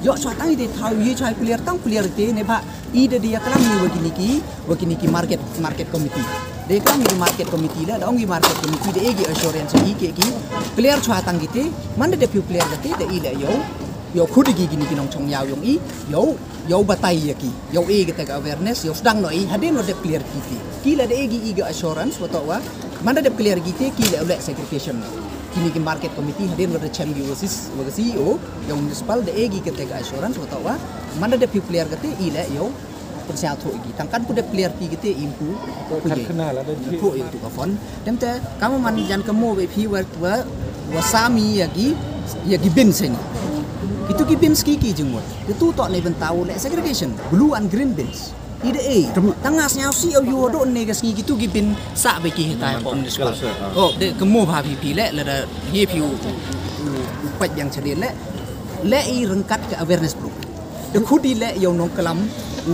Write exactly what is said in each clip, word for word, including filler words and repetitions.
Yoh chwa tang i te thaw ye chwa i clear tang clear i te ne ba i da di ya klam ni wa kini ki, wa kini ki market, market committee. De klam ni market committee la, da ong i market committee da e ki assurance i ke ki clear chwa tang ki te, man da de phi clear ka te, da i la yoh, yoh khud ki kini ki nongchong yaw yong i, yoh, yoh batai ya ki, yoh e ka te ka awareness, yoh sdang no i, hadien wa de clear ki te. Ki la da e ki i ka assurance, wa to wa, man da de clear ki te, ki la u le segregation. Kini ki market committee hadien wa da chem ki wa sis, wa ka C E O, yong municipal da e ki ka te ka assurance, wa to wa, man da de phi clear ka te, i la yoh, pun sñiawthooh ki. Tang kan pu de clear ki ka te, im pu, pu ye. Thooh i tu ka fund. Dem te, kam man jan ka mo wa phi wa, wa, wa sami ya ki, ya ki bin seni. Kitu ki bin ski ki jingmut. Kitu to ne bentau le segregation. Blue and green bins. I da e. Tang nga sñiaw si au yu do ne ka sngi kitu ki bin sa be ki hitai ko municipal. Oh, de ka mo bha phi phi le, le da ye phi u, u, u pait yang chadien le. Le i rengkat ka awareness program. Da khudi le yow nongklam,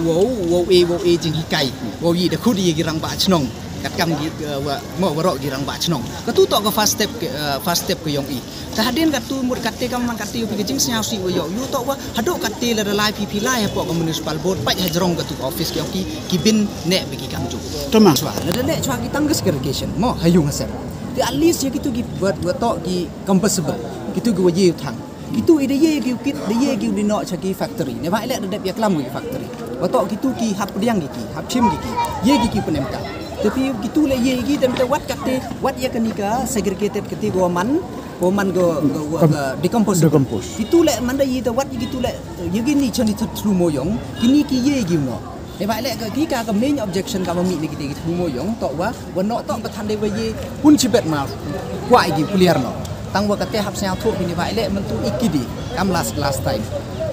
wow, wow e, wow e jinghikai. Wow yi da khudi ye ki rangbah chnong. Kat kam ki, eh, wa, mo warok ki rangbah chnong. Katu to ka first step ke, eh, first step ke yong i. Te hadien katu mut kate kam man kate yow phi ka jingsñiaw si wa yow. Yow to wa hadooh kate la da lai phi phi lai hapoh ka municipal board, pait hajrong katu ka office ki, ki, ki bin ne be ki kam ju. Tama. Chwa, la da le chwa ki tang ka segregation. Mo, ha yung ha sem. Te at least ya kitu ki buat wa to ki compostable. Kitu ki wa ye u thang. Kitu i da ye ki u kit, da ye ki u di noh cha ki factory. Ne ba i le da dep ya klam ki factory. Wa to kitu ki hap pdiang ki ki, hap chim ki ki. Ye ki ki pynemkaam. Te phi kitu le ye ki dem te wat kate, wat ya kani ka segregated kate ko man, ko man ko, ko, ko, ko decompose. Decompose. Kitu le man da yi te wat kitu le, ye ki ni chani thlu mo yong, kini ki ye ki u noh. Ne ba i le ka ki ka, ka main objection ka ma mi ne ki te ki thmu mo yong, to wa, wa noh to ba than de wa ye, hun chibet ma, kwah i ki clear noh. Tang wa kate hap sñiawthooh ki ne ba i le, man tu i ki di, kam last, last time.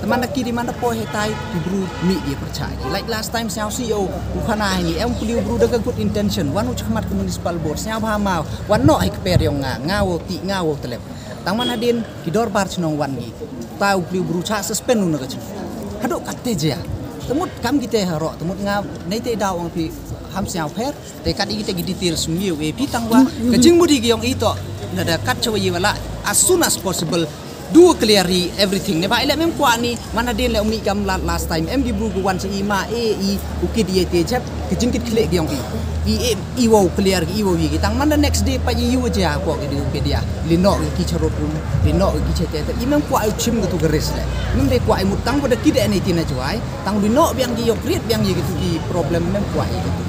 Te man da ki di man da po hitai, ki bru mi ki pyrchah ki. Like last time sñiaw si yow, u khana hi ni, em pli u bru da ka good intention, wan u chkhmat ka municipal board, sñiaw bha ma, wan noh hi kper yong nga, nga wow ti, nga wow telep. Tang man hadien, ki dorbar chnong wan ki. Ta u pli u bru cha suspend u na ka chnong. Hadooh kate jia. Te mut kam kite harooh, te mut nga, nei te daw ong phi ham sñiaw pher, te kat i kite ki details mi u e phi tang wa, ka jingmut i ki yong i to, na da kat cha wa ye wa la, as soon as possible, do clear i everything. Ne ba i le mem kwah ni, man hadien le u mi kam la last time, em ki bru ki wan cha i ma, e i, u kit ye te jep, ka jingkit khleh ki yong i. I, e, i wow clear ki, i wow ye ki. Tang man da next day pa i u ja ko ki du ke dia. Li noh ki cha road rum, li noh ki cha te te. I mem kwah u chim ka tu ka risk le. Mem de kwah i mut tang wa da ki de ni ti na jwai. Tang li noh biang ki yoh create biang ye ki tu ki problem mem kwah i ki tu.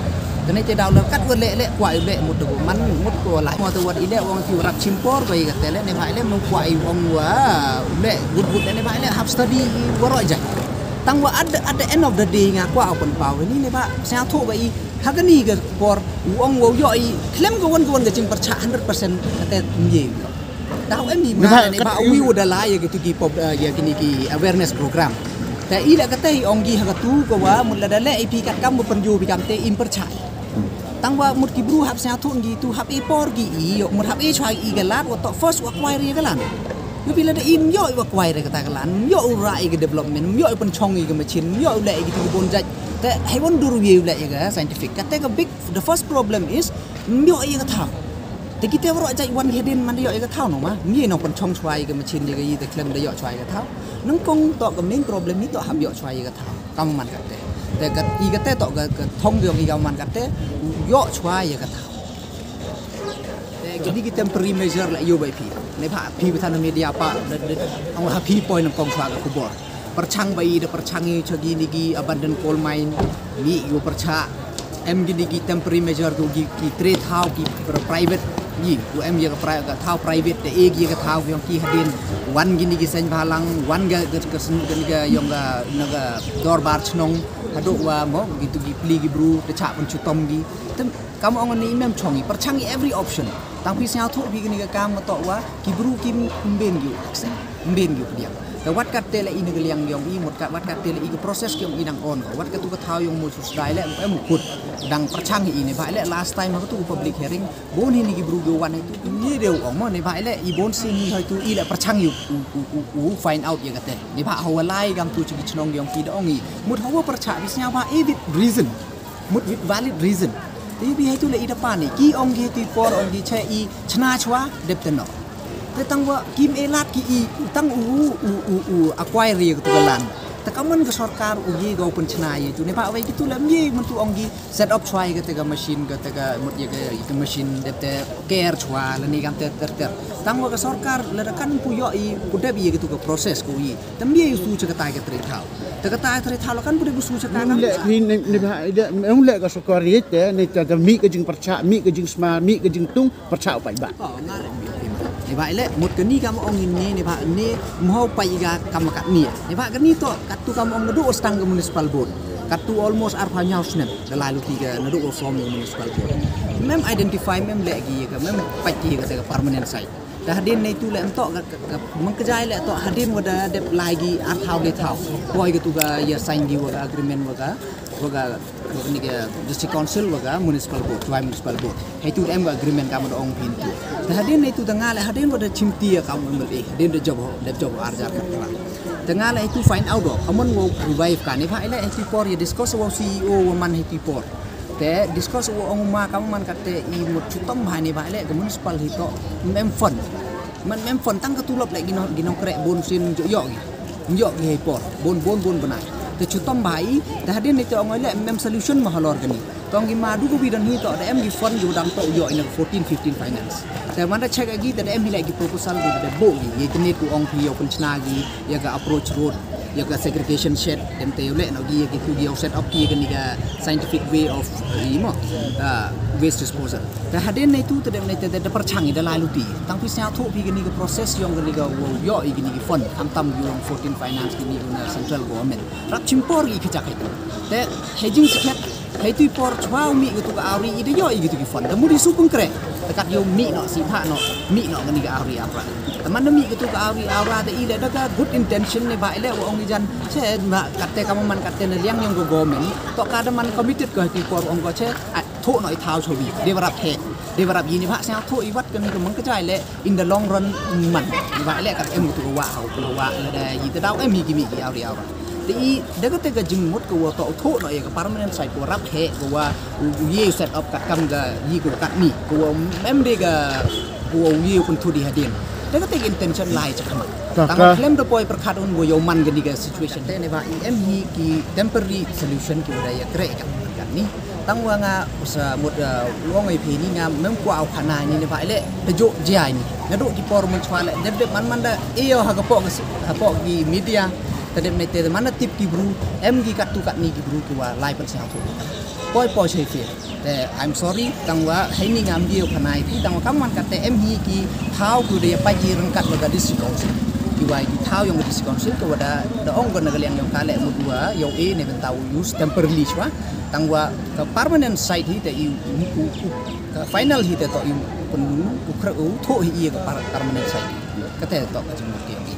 Te ne te daw le kat wa le le kwah i le mut da man mut ko lai. Mo te wa i le wang ki rap chim por ba i ka te le ne ba i le mem kwah i wang wa le good good le ne ba i le hap study i wa roi jai. Tang wa at the, at the end of the day nga kwah open power ni ne ba sñiawthooh ba i Ha kani ka por, u ong wow yoh i, khlem ka wan ka wan ka jingpyrchah hundred percent kate mye u yoh. Daw em i ma ne ba wi u da la ya ki tu ki pop, eh, ya kini ki awareness program. Te i la kate i ong ki ha ka tu ka wa, mut la da le i phi kat kam wa pynju phi kam te im pyrchah i. Tang wa mut ki bru hap sñiawthooh ki tu hap i por ki i, yoh mut hap i chwa i ka lad, wa to first wa kwai ri ka lad. Yoh phi la da im yoh i wa kwai ri kata ka lad, yoh u ra i ka development, yoh i pynchong i ka machine, yoh u le i ki tu ki bon jait. Te hei wan dur u ye u le i ka scientific. Kate ka big The first problem is, ym yoh i ka thaw. Te kite waroh jait wan ki hadien man da yoh i ka thaw no ma. Ym ye nong pynchong chwa i ka machine i ka i te khlem da yoh chwa i ka thaw. Nyngkong to ka main problem hi to hap yoh chwa i ka thaw. Kam man kate. Te ka i kate to ka, ka thong yong i kam man kate, yoh chwa i ka thaw. Te kini ki temporary measure la yoh bai phi. Ne pha phi ba than media pa, da, da, ong ha phi poi nyngkong chwa ka khubor. Pyrchang ba i da pyrchang i cha kini ki abandoned coal mine, ni yow pyrchah, em kini ki temporary measure ko ki, ki tre thaw ki pri-, private, ni, ko em ya ka pri-, ka thaw private, da e ki ya ka thaw yong ki hadien, wan kini ki seng bhalang, wan ka, ka, ka sen-, ka, ka yong ka, na ka dorbar chnong, hadooh wa mo, ki tu ki pli ki bru, da chah pynchutom ki. Tem, Kam ong ni mem chong i, pyrchang i every option. Tang phi sñiawthooh phi kani ka kam ma to wa, ki bru ki ym ben ki u accept, ym ben ki u pdiang. Te wat katte le i na ka liang yong i, mut kat, wat katte le i ka process ki yong i dang on. Wat katu ka thaw yong mo su sdai le, em kut, dang pyrchang i ne ba le last time ha katu ka public hearing, bon hi ni ki bru ki wan hi tu, ni de u ong mo ne ba le, i bon sien hi tu, i le pyrchang i u, u, u, u, u find out ya kate. Ne ba ha wa lai kam tu chi ki chnong yong ki da ong i, mut ha wa pyrchah, phi sñiaw ba, i with reason. Mut with valid reason. Te i bi hei tu le i da pan i. Ki ong ki tu i por ong ki che i chna chwa dep te no. Te tang wa kim e lad ki i, tang u, u, u, u, acquire ya katu ka land. Te kammon ka sorkar u ye ka u pynchna ya tu, neibhah wei kitu leh ym ye myntu ong ki set up chwa ya kate ka machine, kate ka mut ya ka, ya ka machine dep te care chwa, lane kam te ter ter. Tang wa ka sorkar lada kan pu yoh i, pu dep ya katu ka process ko i. Te ym ye u su cha katai ka tre thaw. Te katai ka tre thaw la kan pu dep u su cha katai. Ong leh phi ne, neibhah i de, ong leh ka sorkar i te, ne ta, ta mih ka jingpyrchah, mih ka jingsma, mih ka jingtung, pyrchah u paidbah. Oh, nga leh mih phi. Neibhah i leh, mut kani kam ong i ne, neibhah ne, mho pai ka kam kat ni. Neibhah kani toh, katu kam ong naduh u stang ka municipal board. Katu almost arphaw hynñiaw snem, da lai luti ka naduh u form ka municipal board. Mem identify, mem leh ki ka, mem pai ki ka te ka permanent site. Te hadien neitu leh ntoh ka, ka, ka, mangkajai leh toh hadien wa da dep lai ki arphaw le thaw. Poi katu ka ya sign ki wa ka agreement wa ka, wa ka, wa kani ka district council wa ka municipal board, Jowai municipal board. Heitu da em ka agreement kam da ong phi neitu. Te hadien neitu da nga leh hadien wa da chimti ya kam M L A, hadien da job ho, da job ho arjar ka tla. Te nga leh heitu find out do, kammon wow revive ka neibhah i leh heitu por ya discuss wow C E O wa man heitu por. Te discuss wa ong ma kam man kate i mut chutom bha neibhah i leh ka municipal hi toh mem fund. Man mem fund tang ka tulop leh ki nong, ki nongkreh bun sien yoh, yoh ki. Yoh ki hei por. Bun, bun, bun bnai. Te chutom bha i, te hadien ni te ong i leh mem solution ma halor kani. Tong ki ma du ko bidon hi toh, da em ki fund ju dang toh yoh i na fourteen fifteen finance. Te man da check agi, te da em hi leh ki proposal ju da bo ki. Ye kini ku ong phi yow pynchna ki, ya ka approach road, ya ka segregation shed, dem te yow leh no ki, ya ki tu ki yow set up ki, ya kani ka scientific way of, uh, i mo, uh, waste disposal. Te hadien neitu, te dem nei te, te, te pyrchang i da lai luti. Tang phi sñiawthooh phi kani ka process yong kani ka wow yoh i kani ki fund, khamtam yong fourteen finance kini yong na central government. Rap chimpor i kachak heitu. Te hei jingskhet, heitu i por chwa u mih katu ka awri i da yoh i katu ki fund. Da mut i su pynkreh. Te kat yow mih noh, sibha noh, mih noh kani ka awri awra. Te man da mih katu ka awri awra te i leh da ka good intention neibhah i leh wa ong i jan. Che, ma katte kam man katte na liang yong ka government. Toh ka da man committed ko heitu i por ong ko che, ah, thooh noh i thaw chwa wi. Dei wa rap heh. Dei wa rap i neibhah sñiawthooh i wat kani ka mangkajai leh in the long run man. Neibhah i leh kat em katu ka wah haw, ka wah leh da i te daw em hi ki mih ki awri awra. Te i, da kate ka jingmut ka wa toh u thooh noh ya ka permanent site ka wa rap heh, ka wa u, u ye u set up kat kam ka i ka wa kat ni, ka wa em de ka, ka wa u ye u pynthut i hadien. Da kate ka intention lai chakhmat. Tang ka khlem da poi pyrkhat un wa yow man kani ka situation. Te neibhah i em hi ki temporary solution ki wa da ya kreh kat, kat ni. Tang wa nga u sa mut, uh, u ong i phi ni nga mem kwah u khana ni neibhah i leh te jooh jia ni. Naduh ki por mynchwa leh dep dep man man da e yow ha ka poh ka si, ha poh ki media. Te dep nei te man da tip ki bru, em ki katu kat ni ki bru ki wa lai pynsñiawthooh. Poi poi chei phi. Te I'm sorry, tang wa hei ni ngam yow khana i phi, tang wa kam man katte em hi ki thaw ki da ya pait i ryngkat wa ka district council. Ki wa ki thaw yong ka district council ka wa da, da ong ko na ka liang yong ka leh mut wa yow e neibynta u use temporarily chwa. Tang wa ka permanent site hi te i u, u, u, ka final hi te toh i u pyn, u khreh u thooh hi i ya ka per-, permanent site. Kate toh ka jingmut ki yong i.